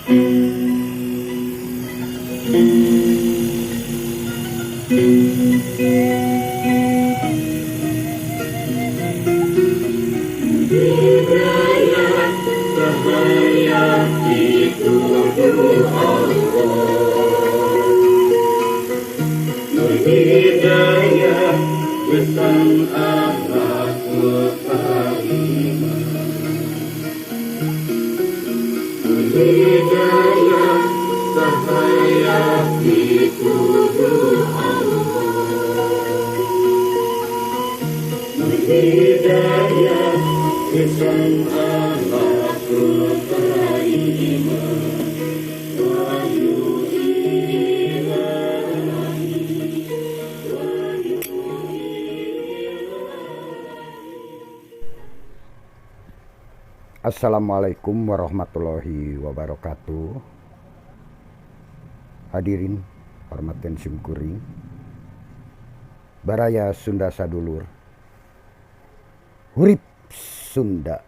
Hidayah cahaya pituduh Allah. Nur hidayah gesan akhlakul karimah. Nur hidayah cahaya pituduh Allah. Nur hidayah gesan akhlakul karimah. Wahyu ilahi, wahyu ilahi. Assalamualaikum warahmatullahi wabarakatuh. Hadirin hormaten simkuring. Baraya Sunda sadulur. Hurip Sunda.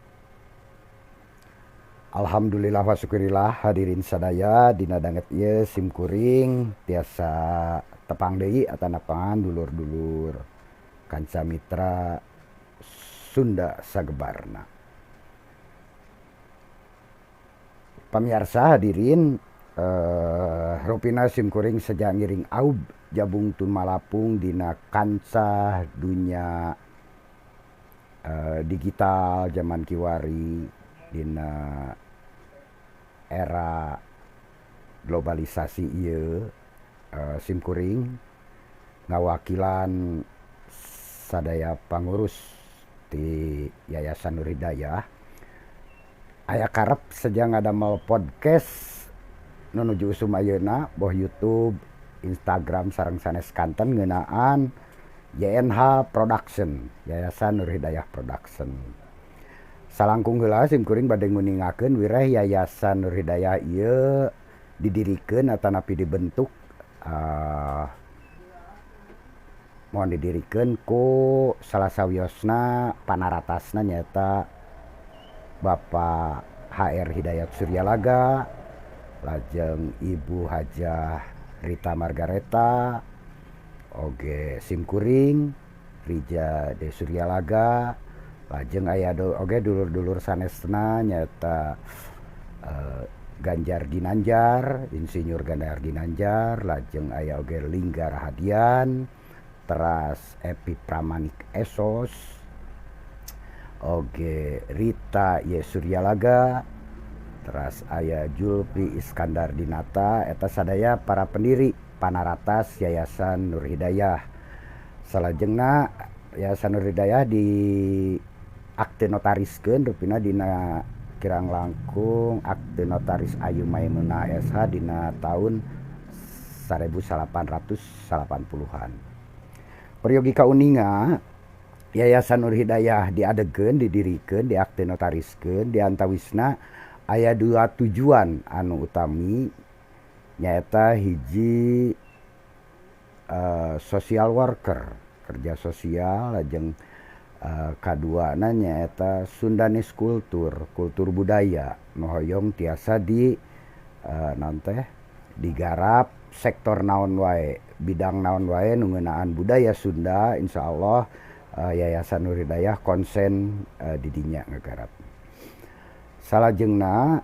Alhamdulillah wa syukurillah, hadirin sadaya, dina danget ieu simkuring tiasa tepang deui atanapan dulur-dulur kanca mitra Sunda sagebarna. Pamiarsa hadirin, rupina simkuring seja ngiring aub jabung tun malapung dina kancah dunya digital zaman kiwari, dina era globalisasi ieu, simkuring ngawakilan sadaya pangurus di Yayasan Nur Hidayah aya karep seja ngadamel podcast nu nuju usum ayeuna, boh YouTube, Instagram sareng sanes kanten ngeunaan YNH Production, Yayasan Nur Hidayah Production. Salangkung heula simkuring bade nguningakeun wireh Yayasan Nur Hidayah ieu didirikeun atanapi dibentuk, mohon didirikeun ku salah sawiosna panaratasna, nyaeta Bapak HR Hidayat Suryalaga, lajeng Ibu Hajah Rita Margareta, oge simkuring Rija De Suryalaga, lajeng aya oge dulur-dulur sanesna, nyaeta Ganjar Ginanjar, Insinyur Ganjar Ginanjar, lajeng aya oge Lingga Rahadian, teras Epi Pramanik Esos, oge Rita Y Suryalaga, teras aya Julfi Iskandar Dinata. Eta sadaya para pendiri panaratas Yayasan Nur Hidayah. Salajengna Yayasan Nur Hidayah di akte notariskeun rupina dina kirang langkung akte notaris Ayu Maimunah SH dina tahun 1880-an. Peryogi kauninga, Yayasan Nur Hidayah diadegeun, didirikeun, di akte notariskeun di antawisna aya dua tujuan anu utami, nyaeta hiji social worker, kerja sosial, lajeng kaduana nyaeta Sundanis kultur, kultur budaya nu hoyong tiasa di naon teh digarap sektor naon wae, bidang naon wae nu ngeunaan budaya Sunda, insyaallah Yayasan Nur Hidayah konsen di dinya ngagarap. Salajengna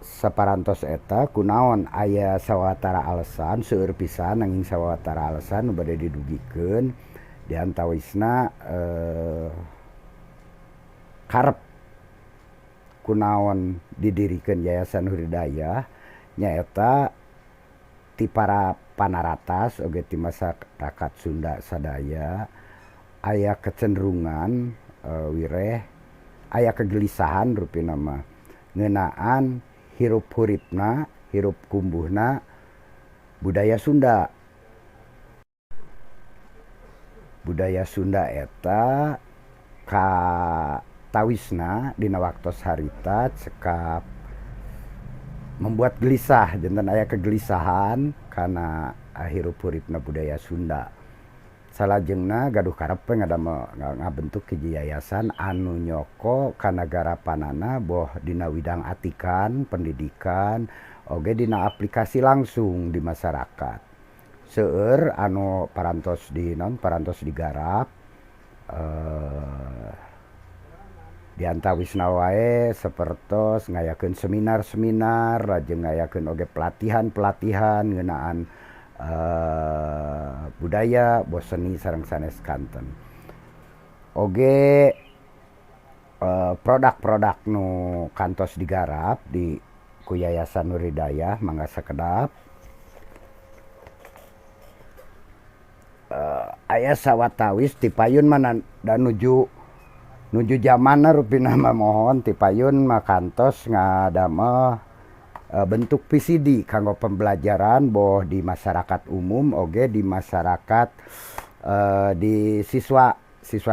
saparantos eta kunaon aya sawatara alasan, seueur pisan, nanging sawatara alasan nu bade didugikeun di antawisna karep kunaon didirikeun Yayasan Nur Hidayah nyaeta ti para panaratas oge ti masyarakat Sunda sadaya aya kecenderungan, wireh aya kegelisahan rupina mah ngeunaan hirup huripna, hirup kumbuhna budaya Sunda. Budaya Sunda eta katawisna dina waktos harita cekap membuat gelisah, janten aya kegelisahan kana hirup huripna budaya Sunda. Salajengna gaduh karep we ngadamel, ngabentuk hiji yayasan anu nyoko kana garapanana, boh dina widang atikan, pendidikan, oge dina aplikasi langsung di masyarakat. Seueur anu parantos di naon parantos digarap diantawisna wae sapertos ngayakeun seminar-seminar lajeng ngayakeun oge pelatihan-pelatihan ngeunaan budaya boh seni sareng sanes kanten. Oge produk-produk nu kantos digarap di ku Yayasan Nur Hidayah mangga sakedap. Aya sawatawis ti payun mah da nuju jamanna rupina mah mohon ti payun mah kantos ngadamel bentuk VCD kanggo pembelajaran boh di masyarakat umum oge di masyarakat di siswa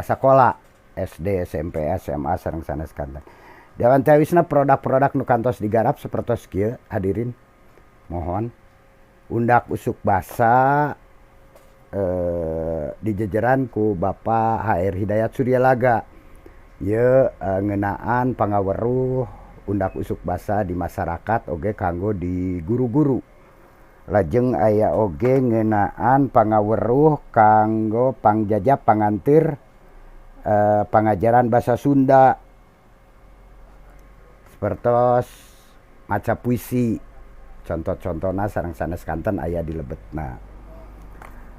sakola SD, SMP, SMA sareng sanes kanten. Diantawisna produk-produk nu kantos digarap sapertos kieu hadirin mohon undak usuk basa dijejeran ku Bapak HR Hidayat Suryalaga ieu ngeunaan pangaweruh undak usuk basa di masyarakat oge kanggo di guru-guru. Lajeng aya oge ngeunaan pangaweruh kanggo pangjajap pangantir pangajaran basa Sunda sapertos maca puisi contoh-contona sareng sanes kanten aya di lebetna.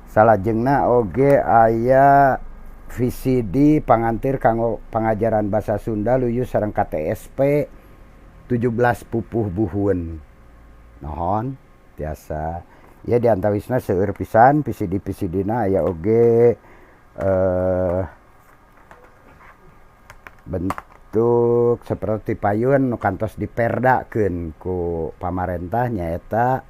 Salajengna oge aya VCD pangantir kanggo pangajaran basa Sunda luyu sareng KTSP 17 pupuh buhun. Nuhun tiasa. Ya diantawisna seueur pisan VCD-VCD-na aya oge bentuk seperti payun nu kantos diperdakeun ku pamarentah nyaeta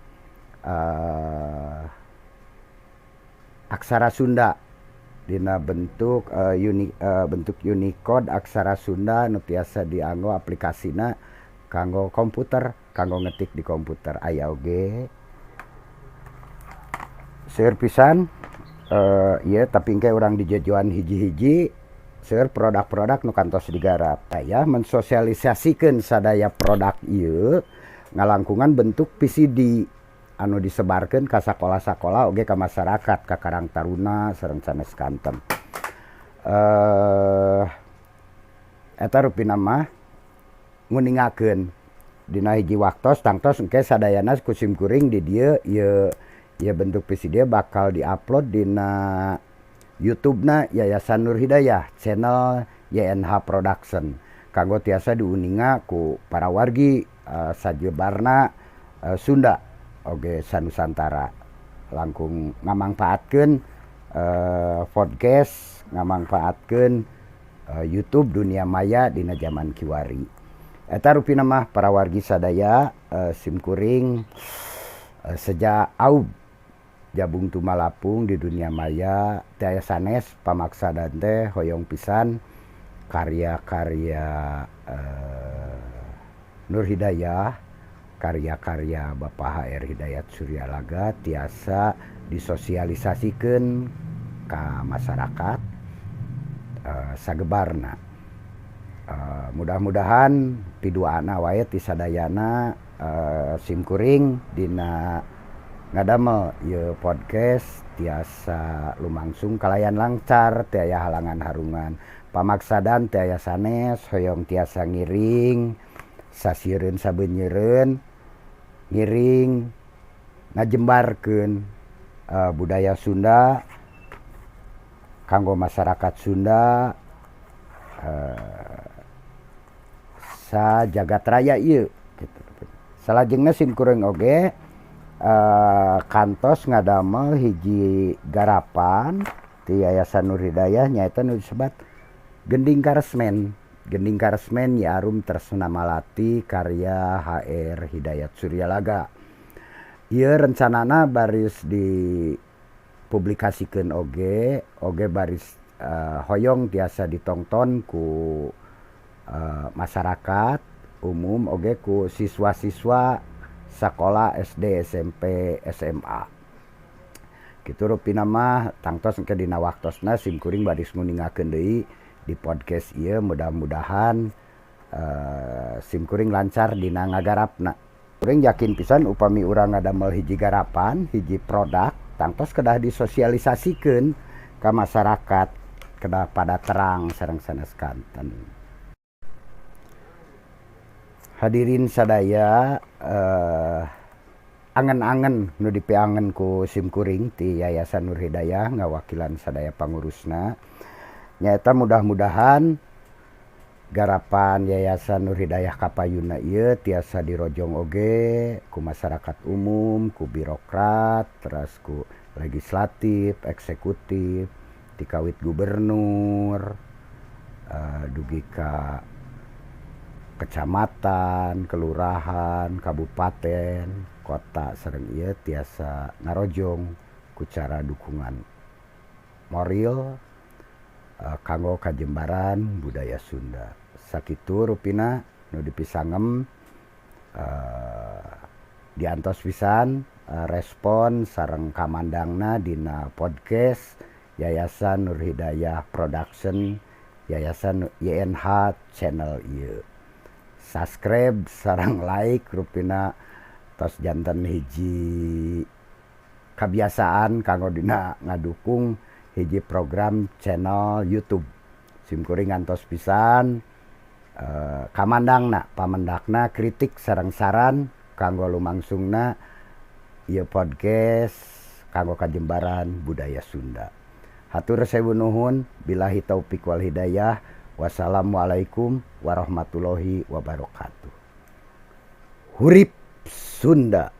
aksara Sunda dina bentuk bentuk Unicode aksara Sunda nu tiasa dianggo aplikasina kanggo komputer, kanggo ngetik di komputer aya oge. Seueur pisan ieu tapi engke urang dijejoan hiji-hiji seueur produk-produk nu kantos digarap. Aya mensosialisasikeun sadaya produk ieu ngalangkungan bentuk VCD anu disebarkeun ka sakola-sakola oge ka masyarakat, ka Karang Taruna sareng sanes kanten. Eta rupina mah nguningakeun dina hiji waktos tangtos engke sadayana ku sim kuring di dieu ieu bentuk VCD bakal diupload dina YouTube-na Yayasan Nur Hidayah channel YNH Production kanggo tiasa diuninga ku para wargi sajebarna Sunda oge sanusantara langkung ngamangpaatkeun podcast, ngamangpaatkeun YouTube dunia maya dina jaman kiwari. Eta rupina mah para wargi sadaya sim kuring sejak aub jabung tumalapung di dunia maya teu aya sanes pamaksadan teh hoyong pisan karya-karya Nur Hidayah, karya-karya Bapak HR Hidayat Suryalaga tiasa disosialisasikeun ka masyarakat sagebarna. Mudah-mudahan piduana wae ti sadayana sim kuring dina ngadamel ieu podcast tiasa lumangsung kalayan lancar teu aya halangan harungan. Pamaksadan teu aya sanes hoyong tiasa ngiring sasiereun sabeunyereun ngiring ngajembarkeun budaya Sunda kanggo masyarakat Sunda sajagat raya ieu gitu. Salajengna sim kuring oge kantos ngadamel hiji garapan ti Yayasan Nur Hidayah nyaeta nu disebat Gending Karesmen. Gending Karesmen Nyi Arum Tresna Malati karya HR Hidayat Suryalaga. Ieu rencanana baris dipublikasikeun oge baris hoyong tiasa ditongton ku masyarakat umum oge ku siswa-siswa sakola SD, SMP, SMA. Kitu rupina mah tangtos engke dina waktosna sim kuring baris nguningakeun deui di podcast ieu mudah-mudahan sim kuring lancar dina ngagarapna. Kuring yakin pisan upami urang ngadamel hiji garapan, hiji produk, tangtos kedah disosialisasikeun ka masyarakat, kedah pada terang sareng sanes kanten. Hadirin sadaya, angen-angen nu dipiangen ku simkuring ti Yayasan Nur Hidayah ngawakilan sadaya pangurusna nyaeta mudah-mudahan garapan Yayasan Nur Hidayah kapayuna ieu tiasa dirojong oge ku masyarakat umum, ku birokrat, teras ku legislatif, eksekutif, tikawit gubernur, dugi ka kecamatan, kelurahan, kabupaten, kota sareng ieu tiasa ngarojong ku cara dukungan moral kanggo kajembaran budaya Sunda. Sakitu rupina nu dipisangem, diantos pisan respon sareng kamandangna dina podcast Yayasan Nur Hidayah Production, Yayasan YNH Channel ieu. Subscribe sareng like rupina tos janten hiji kabiasaan kanggo dina ngadukung hiji program channel YouTube. Simkuring ngantos pisan kamandangna, pamendakna kritik sareng saran kanggo lumangsungna ieu podcast kanggo kajembaran budaya Sunda. Hatur sewu nuhun, billahi taufik wal hidayah. Wassalamualaikum warahmatullahi wabarakatuh. Hurip Sunda.